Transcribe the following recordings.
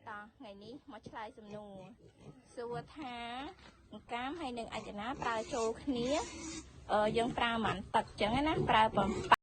តោះថ្ងៃនេះមកឆ្លើយសំណួរសួរថាអង្កាមហើយនឹងអចនាប្រើចូលគ្នាយើងប្រើប៉ុន្មានទឹកចឹងណាប្រើប៉ុន្មាន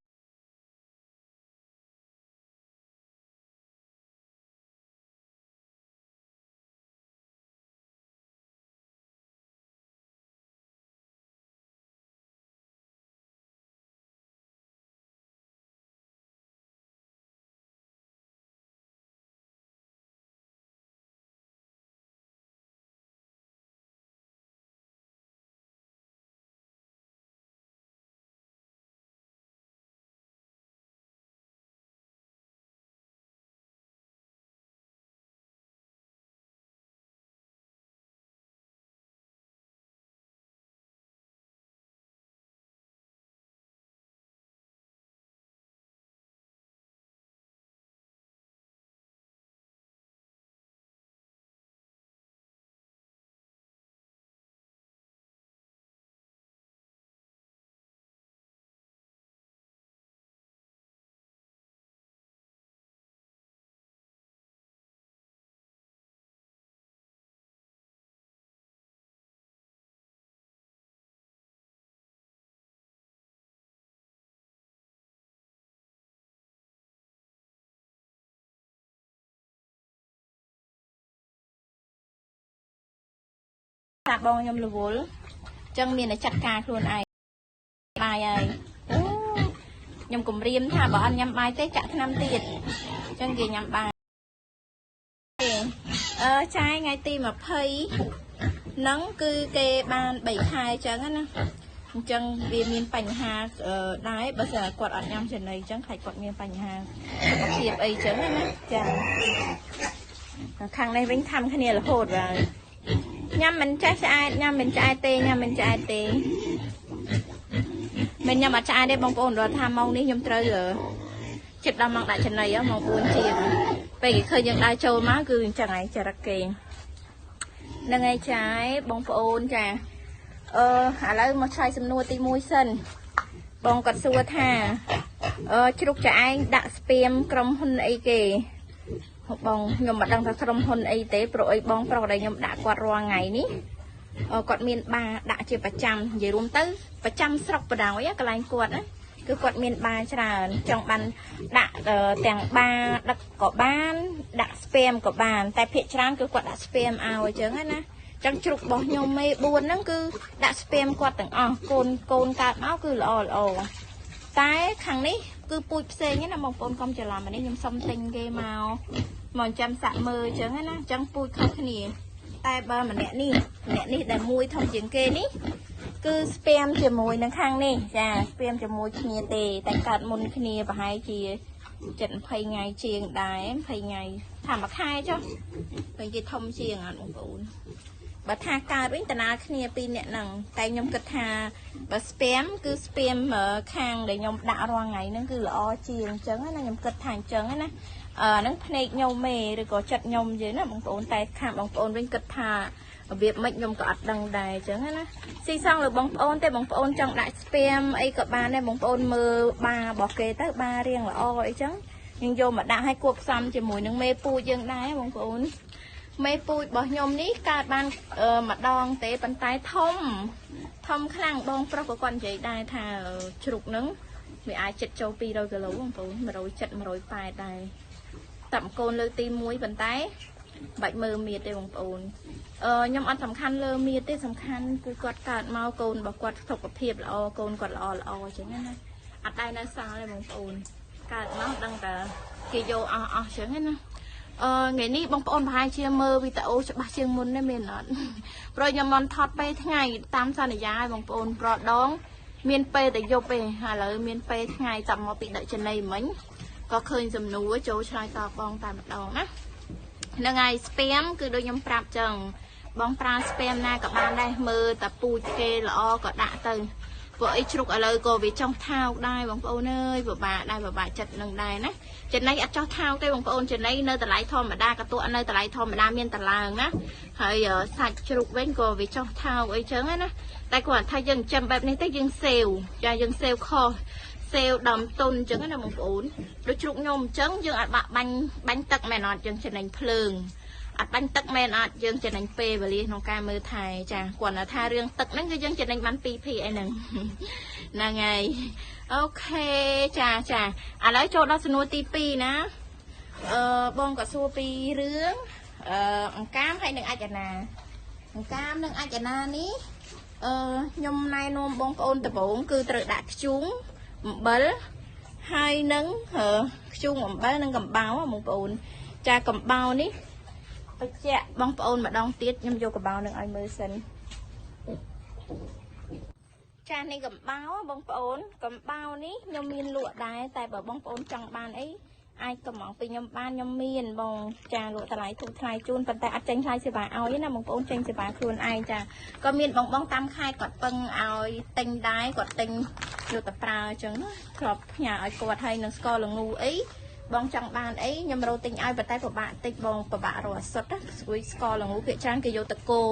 ថាបងខ្ញុំរវល់ចឹងមានតែចាត់ការខ្លួនឯងបាយហើយអូខ្ញុំគម្រាមថាបើអត់ញ៉ាំបាយទេចាក់ថ្នាំទៀតចឹងគេញ៉ាំបាយចាយថ្ងៃទី20ហ្នឹងគឺគេបាន3ខែចឹងណាអញ្ចឹងវាមានបញ្ហាដែរបើសិនគាត់អត់ញ៉ាំចំណីចឹងខ្លាចគាត់មានបញ្ហាសុខភាពអីចឹងណាចាខាងនេះវិញធ្វើគ្នារហូតបាទញ៉ាំមិនចេះឆ្អែតញ៉ាំមិនឆ្អែតទេញ៉ាំមិនឆ្អែតទេមិនញ៉ាំអត់ឆ្អែតទេបងប្អូនរត់ថាម៉ោងនេះខ្ញុំត្រូវចិត្តដល់ម៉ោងដាក់ចំណីម៉ោង4ជាងពេលគេឃើញយើងដើរចូលមកគឺអញ្ចឹងឯងចរិតគេហ្នឹងឯងចាយបងប្អូនចាឥឡូវមកឆ្លើយសំណួរទី1សិនបងគាត់សួរថាជ្រុកចាឯងដាក់ស្ពាមក្រុមហ៊ុនអីគេបងខ្ញុំមិនដឹងថាក្រុមហ៊ុនអីទេព្រោះអីបងប្រុសដែលខ្ញុំដាក់គាត់រាល់ថ្ងៃនេះគាត់មានបាដាក់ជាប្រចាំនិយាយរួមទៅប្រចាំស្រុកបដ ாய் កន្លែងគាត់ណាគឺគាត់មានបាច្រើនចង់បានដាក់ទាំងបាដឹកក៏បានដាក់ស្ពាមក៏បានតែភាគច្រើនគឺគាត់ដាក់ស្ពាមឲ្យអញ្ចឹងណាចឹងជ្រុករបស់ខ្ញុំមេ4ហ្នឹងគឺដាក់ស្ពាមគាត់ទាំងអស់កូនកើតមកគឺល្អល្អតែខាងនេះគឺពូជផ្សេងណាបងប្អូនកុំច្រឡំអានេះខ្ញុំសុំទិញគេមកចាំសាក់មើលអញ្ចឹងណាអញ្ចឹងពូជខុសគ្នាតែបើម្នាក់នេះដែលមួយធំជាងគេនេះគឺស្ពាមជាមួយនឹងខាងនេះចាស្ពាមជាមួយគ្នាទេតែកើតមុនគ្នាប្រហែលជា70 20ថ្ងៃជាងដែរ20ថ្ងៃថាមួយខែចុះពេលគេធំជាងអត់បងប្អូនបើថាកើតវិញតាណាគ្នាពីរអ្នកហ្នឹងតែខ្ញុំគិតថាបើស្ពាមគឺស្ពាមខាងដែលខ្ញុំដាក់រាល់ថ្ងៃហ្នឹងគឺល្អជាងអញ្ចឹងណាខ្ញុំគិតថាអញ្ចឹងណាហ្នឹងភ្នែកខ្ញុំទេឬក៏ចិត្តខ្ញុំយល់ណាបងប្អូនតែខាងបងប្អូនវិញគិតថារបៀបម៉េចខ្ញុំក៏អត់ដឹងដែរអញ្ចឹងណាស៊ីសងលើបងប្អូនទេបងប្អូនចង់ដាក់ស្ពាមអីក៏បានដែរបងប្អូនមើលបារបស់គេទៅបារៀងល្អអីចឹងយើងយកមកដាក់ឲ្យគួបផ្សំជាមួយនឹងមេពូជយើងដែរបងប្អូនមេពូជរបស់ខ្ញុំនេះកើតបានម្ដងទេប៉ុន្តែធំខ្លាំងបងប្រុសក៏គាត់និយាយដែរថាជ្រុកហ្នឹងវាអាចចិត្តចូល200គីឡូបងប្អូន170 180ដែរតាំកូនលើកទី1ប៉ុន្តែបាច់មើលមៀតទេបងប្អូនខ្ញុំអត់សំខាន់លើមៀតទេសំខាន់គឺគាត់កើតមកកូនរបស់គាត់សុខភាពល្អកូនគាត់ល្អល្អអញ្ចឹងណាអត់ដែរនៅសល់ទេបងប្អូនកើតមកដឹងតែគេយកអស់អញ្ចឹងណាថ្ងៃនេះបងប្អូនប្រហែលជាមើលវីដេអូច្បាស់ជាងមុនទេមែនអត់ព្រោះខ្ញុំមិនថតពេលថ្ងៃតាមសន្យាឲ្យបងប្អូនប្រដងមានពេលតែយប់ទេឥឡូវមានពេលថ្ងៃតាមកពីដាក់ចំណីមិញក៏ឃើញសំណួរចូលឆ្លើយតបបងតែម្ដងណាហ្នឹងហើយស្ពាមគឺដូចខ្ញុំប្រាប់ចឹងបងប្រើស្ពាមណាក៏បានដែរមើលតែពូជគេល្អក៏ដាក់ទៅព្រោះអីជ្រុកឥឡូវក៏វាចង់ថោកដែរបងប្អូនអើយពិបាកដែរពិបាកចិត្តនឹងដែរណាចំណីអត់ចោះថោកទេបងប្អូនចំណីនៅតម្លៃធម្មតាកតក់នៅតម្លៃធម្មតាមានតម្លើងណាហើយសាច់ជ្រូកវិញក៏វាចោះថោកអីចឹងណាតែគាត់ថាយើងចិញ្ចឹមបែបនេះទៅយើងសេវចាយើងសេវខុស សេវដើមទុនអញ្ចឹងណាបងប្អូនដូចជ្រូកខ្ញុំអញ្ចឹងយើងអាចបាក់បាញ់ទឹកមែនអត់យើងចំណេញភ្លើងអត់បាញ់ទឹកមែនអត់យើងចំណេញពេលវេលាក្នុងការមើលថែចាគាត់ថារឿងទឹកហ្នឹងគឺយើងចំណេញបាន2ភាគអីហ្នឹងហ្នឹងហើយអូខេចាចាឥឡូវចូលដល់សំណួរទី2ណាបងក៏សួរពីរឿងអង្កាមហើយនិងអាចណាអង្កាមនិងអាចណានេះខ្ញុំណែនាំបងប្អូនដំបូងគឺត្រូវដាក់ធ្យូងអំបិលហើយនឹងធ្យូងអំបិលនិងកំបោរបងប្អូនចាកំបោរនេះបញ្ជាក់បងប្អូនម្ដងទៀតខ្ញុំយកកំបោរនឹងឲ្យមើលសិនចានេះកំបោរបងប្អូនកំបោរនេះខ្ញុំមានលក់ដែរតែបើបងប្អូនចង់បានអីអាចកំងពីខ្ញុំបានខ្ញុំមានបងចាលក់តម្លៃធូរថ្លៃជូនប៉ុន្តែអត់ចេញថ្លៃសេវាឲ្យណាបងប្អូនចេញសេវាខ្លួនឯងចាក៏មានបងបងតាមខេត្តគាត់ពឹងឲ្យទិញដែរគាត់ទិញយកទៅប្រើអញ្ចឹងណាធ្លាប់ផ្ញើឲ្យគាត់ហើយនឹងស្ករល្ងូអីបងចង់បានអីខ្ញុំរកទិញឲ្យប៉ុន្តែពិបាកតិចបងពិបាករកអសុទ្ធណាស្រួយស្ករល្ងូភាគច្រើនគេយកទៅគោ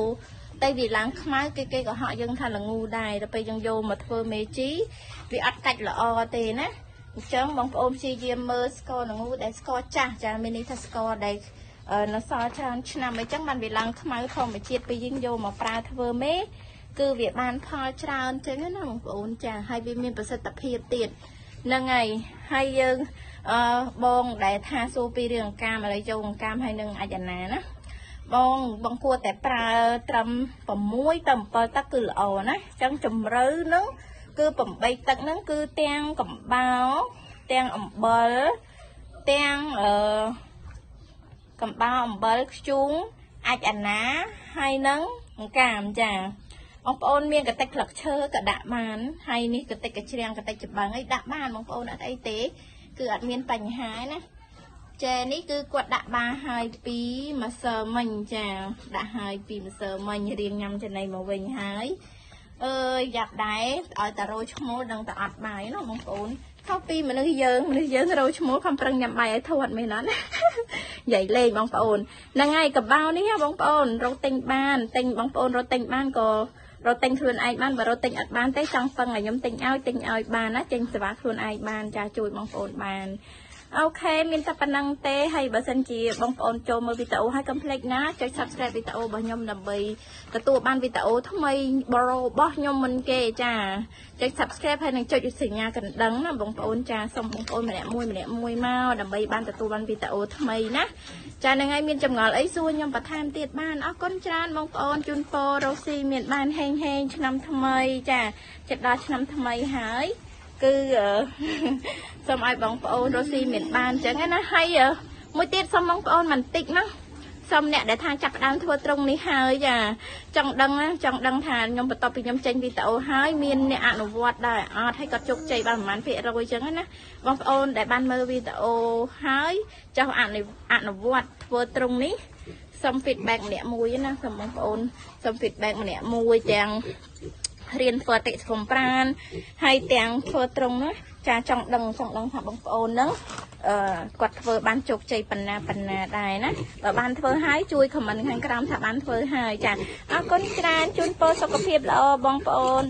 តែវាឡើងខ្មៅគេគេក៏ហក់យើងថាល្ងូដែរដល់ពេលយើងយកមកធ្វើមេជីវាអត់កាច់ល្អទេណាអញ្ចឹងបងប្អូនព្យាយាមមើលស្ករល្ងូដែលស្ករចាស់ចាមានន័យថាស្ករដែលនៅសល់ច្រើនឆ្នាំអីចឹងបានវាឡើងខ្មៅធម្មជាតិពេលយើងយកមកប្រើធ្វើមេគឺវាបានផលច្រើនចឹងណាបងប្អូនចាហើយវាមានប្រសិទ្ធភាពទៀតហ្នឹងហើយហើយយើងបងដែលថាសួរពីរឿងអង្កាមឥឡូវចូលអង្កាមហើយនឹងអាចណាណាបងបងគួរតែប្រើត្រឹម6ទៅ7ទឹកគឺល្អណាអញ្ចឹងជម្រៅហ្នឹងគឺ8ទឹកហ្នឹងគឺទាំងកំបោរទាំងអំបិលទាំងកំបោរអំបិលខ្ជូងអាចអាណាហើយនឹងអង្កាមចាបងប្អូនមានកតិចក្លឹកឈើក៏ដាក់បានហើយនេះកតិចកច្រាំងកតិចចម្បាំងអីដាក់បានបងប្អូនអត់អីទេគឺអត់មានបញ្ហាណាចែនេះគឺគាត់ដាក់បាហើយពីម្សិលមិញចាដាក់ហើយពីម្សិលមិញរៀងញ៉ាំចំណីមកវិញហើយអើយយ៉ាប់ដែរឲ្យតែរោឈ្មោះដឹងតែអត់បាយណាបងប្អូនខុសពីមនុស្សយើងរោឈ្មោះខំប្រឹងញ៉ាំបាយឲ្យធាត់មែនអត់ណានិយាយលេងបងប្អូនហ្នឹងហើយកបោនេះបងប្អូនរកទិញបានទិញបងប្អូនរកទិញបានក៏រកទិញខ្លួនឯងបានបើរកទិញអត់បានទេចង់ពឹងឲ្យខ្ញុំទិញឲ្យបានណាចេញសេវាខ្លួនឯងបានចាជួយបងប្អូនបានអូខេមានតែប៉ុណ្្នឹងទេហើយបើសិនជាបងប្អូនចូលមើលវីដេអូហើយកុំភ្លេចណាចុច Subscribe វីដេអូរបស់ខ្ញុំដើម្បីទទួលបានវីដេអូថ្មីរបស់ខ្ញុំមុនគេចាចុច Subscribe ហើយនឹងចុចសញ្ញាកណ្ដឹងណាបងប្អូនចាសូមបងប្អូនម្នាក់មួយមកដើម្បីបានទទួលបានវីដេអូថ្មីណាចាហ្នឹងហើយមានចម្ងល់អីសួរខ្ញុំបន្ថែមទៀតបានអរគុណច្រើនបងប្អូនជូនពររកស៊ីមានបានហេងហេងឆ្នាំថ្មីចាចិត្តដល់ឆ្នាំថ្មីហើយគឺសូមឲ្យបងប្អូនរកស៊ីមានបានអញ្ចឹងណាហើយមួយទៀតសូមបងប្អូនបន្តិចណាសូមអ្នកដែលថាចាប់ផ្ដើមធ្វើត្រង់នេះហើយចាចង់ដឹងថាខ្ញុំបន្ទាប់ពីខ្ញុំចេញវីដេអូហើយមានអ្នកអនុវត្តដែរអត់ហើយគាត់ជោគជ័យបានប្រហែលភាគរយអញ្ចឹងណាបងប្អូនដែលបានមើលវីដេអូហើយចុះអនុវត្តធ្វើត្រង់នេះសូម feedback ម្នាក់មួយណាសូមបងប្អូនសូម feedback ម្នាក់មួយទាំងរៀនធ្វើអតិសកម្មប្រានហើយទាំងធ្វើត្រង់ណាចាចង់ដឹងថាបងប្អូនហ្នឹងគាត់ធ្វើបានជោគជ័យប៉ុណ្ណាដែរណាបើបានធ្វើហើយជួយ comment ខាងក្រោមថាបានធ្វើហើយចាអរគុណច្រើនជូនពរសុខភាពល្អបងប្អូន